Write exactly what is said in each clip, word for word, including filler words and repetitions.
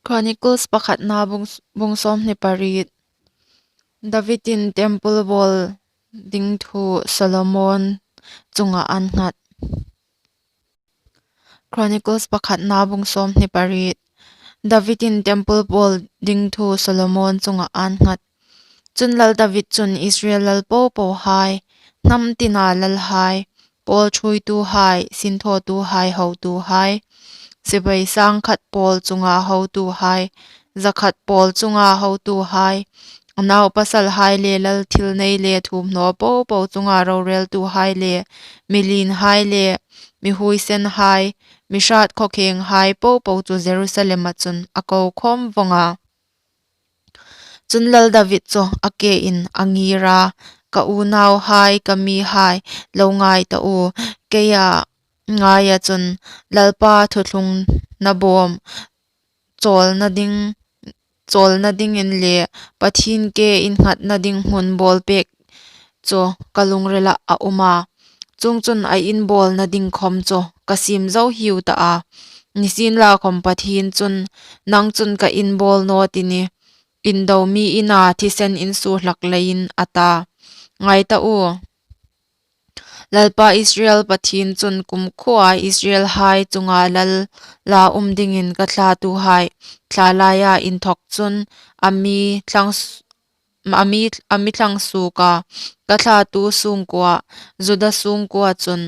Chronicles pakhatna bung, bung sawmhni pariet. Davidin temple bawl ding thu Solomon chunga an nghat. Chronicles pakhatna bung sawmhni pariet. Davidin temple bawl ding thu Solomon chunga an nghat. Chun Lal David chun Israel lal popohai, hnam tina lalhai, pawl ṭhuoituhai, sinthawtuhai, hotuhai, sipai sang khat pawl chunga hotuhai, zakhat pawl chunga hotuhai, a naupasalhai le lal thil nei le thuomhnaw popo chunga roreltuhai le, mi lienhai le, mi huoisenhai, mi hrat khawkhenghai popo chu Jerusalema chun a ko khawm vawng a. Chun Lal David chu a kein a ngir a, "Ka unauhai, ka mihai, lo ngai ta u, keia ngaia chun Lalpa thuthlungna bawm chawlna ding, chawlna dingin le Pathien ke innghatna ding hmun bawl pek chu ka lungrila a um a. Chuongchun a inbawlna ding khawm chu ka siem zo hiu ta a. Nisienlakhawm Pathien chun, 'Nang chun ka inbawl naw ti ni, indo mi ina thisen insuo hlak leiin,' a ta. Ngai ta u, Lalpa Israel Pathien chun kumkhuoa Israelhai chunga lal la um dingin ka thlatuhai thla laia inthawk chun a mi thlang s-, a mi, a mi thlang suok a, ka thlatu sungkuoa, Juda sungkuoa chun,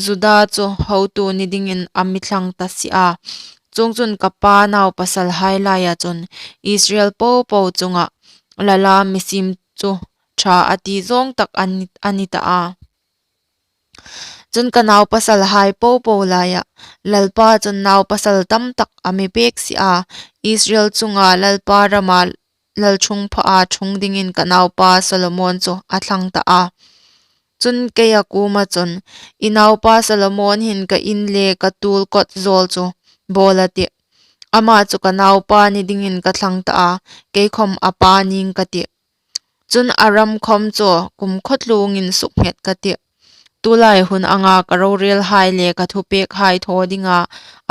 Juda chu hotu ni dingin a mi thlang ta si a. Chuongchun ka pa naupasalhai laia chun Israel popo chunga lala mi siem chu ṭha a ti zawng tak a ni, a ni ta a. Chun ka naupasalhai popo laia Lalpa chun naupasal tam tak a mi pek si a. Israel chunga Lalpa rama lalṭhungphaa ṭhung dingin ka naupa Solomon chu a thlang ta a. Chun keia kuoma chun, 'I naupa Solomon hin ka in le ka tuol kawt zawl chu bawl,' a tih. Ama chu ka naupa ni dingin ka thlang ta a, kei khawm a pa ning ka tih. Chun a ram khawm chu kumkhuo tlungin suknghet ka tih. Tulai hun anga ka rorelhai le ka thupekhai thaw dinga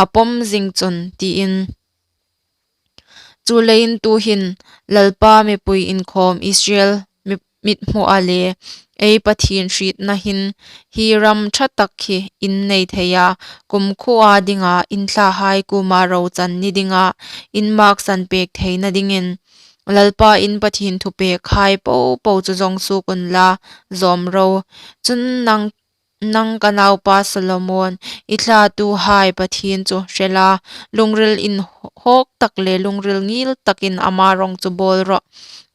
a pawm zing chun,' tiin. Chuleiin tuhin Lalpa mipui inkhawm Israel mi, mithmua le ei Pathien hrietna hin hi ram ṭha tak hi in nei thei a, kumkhuoa dinga in thlahai kuoma rochan ni dinga in maksan pek theina dingin Lalpa in Pathien thupekhai popo chu zawng suok unla, zawm ro. Chun nang, nang ka naupa Solomon, i thlatuhai Pathien chu hre la, lungril inhawk tak le lungril ngil takin ama rawng chu bawl rawh.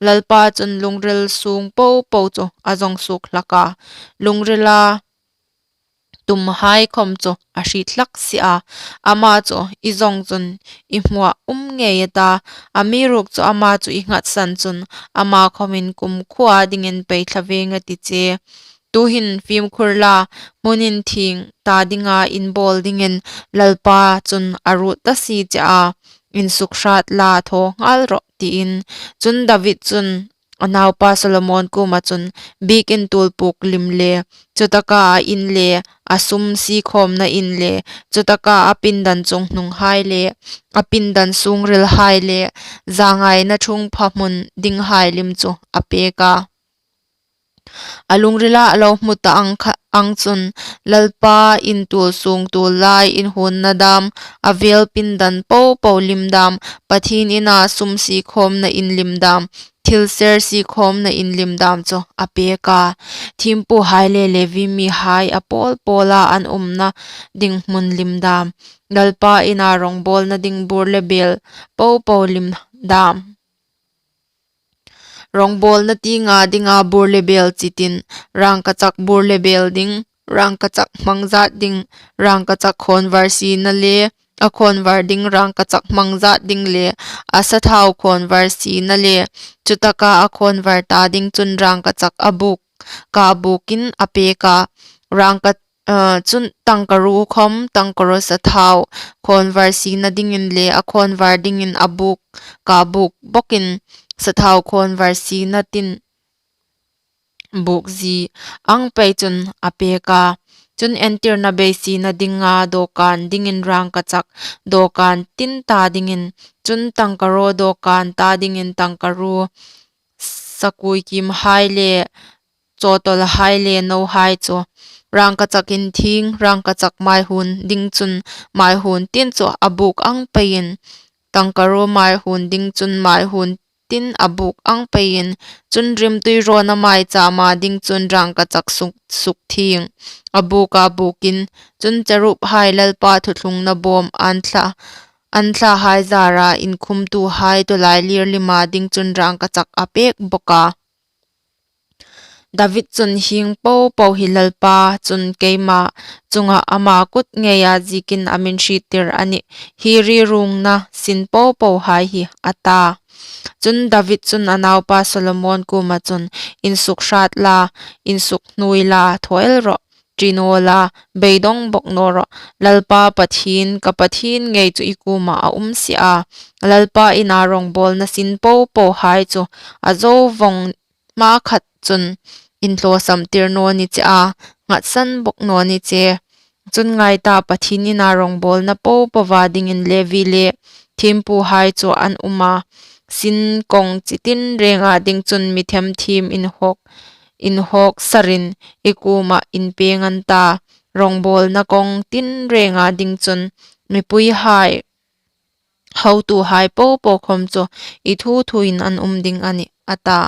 Lalpa chun lungril sung popo chu a zawng suok hlak a, lungrila tumhai khawm chu a hriet hlak si a. Ama chu i zawng chun i hmuah um ngei a ta, amiruokchu ama chu i nghatsan chun ama khawmin kumkhuoa dingin pei thla veng a ti che. Tuhin fimkhur la, hmun inthieng ta dinga in bawl dingin Lalpa chun a ruot ta si che a, insukhrat la, thaw nghal rawh, tiin. Chun David chun a naupa Solomon kuoma chun biekin tuol puk lim le, chutaka a in le, a sum siekhawmna in le, chutaka a pindan chunghnunghai le, a pindan sungrilhai le, zangaina ṭhungpha hmun dinghai lim chu a pek a. A lungrila a lo hmu ta ang kha, ang chun, Lalpa in tuol sung tuol lai inhuonna dam, a vel pindan popo lim dam, Pathien ina sum siekhawmna in lim dam, thil ser siekhawmna in lim dam chu a pek a. Thiempuhai le Levi mihai a pawl pawla an umna ding hmun lim dam, Lalpa ina rawngbawlna ding bur le bel popo lim dam. Rawngbawlna tienga dinga bur le bel chitin, rangkachak bur le bel ding, rangkachak hmangzat ding, rangkachak khawnvar sina le, a khawnvar ding rangkachak hmangzat ding le, a sathau khawnvar sina le, chutaka a khawnvar ta ding chun rangkachak a buk, ka bukin a pek a, rangka, ah, chun tangkaruo khawm, tangkaruo sathau khawnvar sina dingin le a khawnvar dingin a buk, ka buk bawkin sathau khawnvar sina tin buk zie ang pei chun a pek a. Chun entirna beiseina dinga dawkan dingin rângkachak dawkan tin ta dingin, chun tangkaruo dawkan ta dingin tangkaruo sakuikiemhai le chawtawlhai le nohai chu, rângkachak inthieng, rângkachak maihuon ding chun maihuon tin chu a bûk ang peiin, tangkaruo maihuon ding chun maihuon tin a bûk ang peiin, chun rimtui rawna maichâma ding chun rângkachak suk- sukthieng, a bûka bûkin, chun cherubhai Lalpa thuthlungna bâwm an thla- an thlahai zâra inkhumtuhai tawlailîr lima ding chun rângkachak a pêk bawk a. David chun, Hieng po po hi Lalpa chun keima chunga ama kut ngeia ziekin a mîn hriettir a nih; hi ruongna sin po pohai hi, a ta. Chun David chun a naupa Solomon kuoma chun, Insukhrât la, insukhnuoi la, thaw el rawh, ṭi naw la, beidawng bawk naw rawh; Lalpa Pathien, ka Pathien ngei chu i kuomah a um si a; Lalpa ina rawngbâwlna sin po pohai chu a zo vawng hmakhat chun inhlawsamtir naw ni che a, nghatsan bawk naw ni che. Chun ngai ta, Pathien ina rawngbâwlna po poa dingin Levi le thiempuhai chu an um a, sin kawng chi tinrênga ding chun mi themthiem inhawk- inhawksarin i kuomah inpêng an ta; rawngbâwlna kawng tinrênga ding chun mipuihai hotuhai po po khawm chu i thu thuin an um ding a nih, a ta.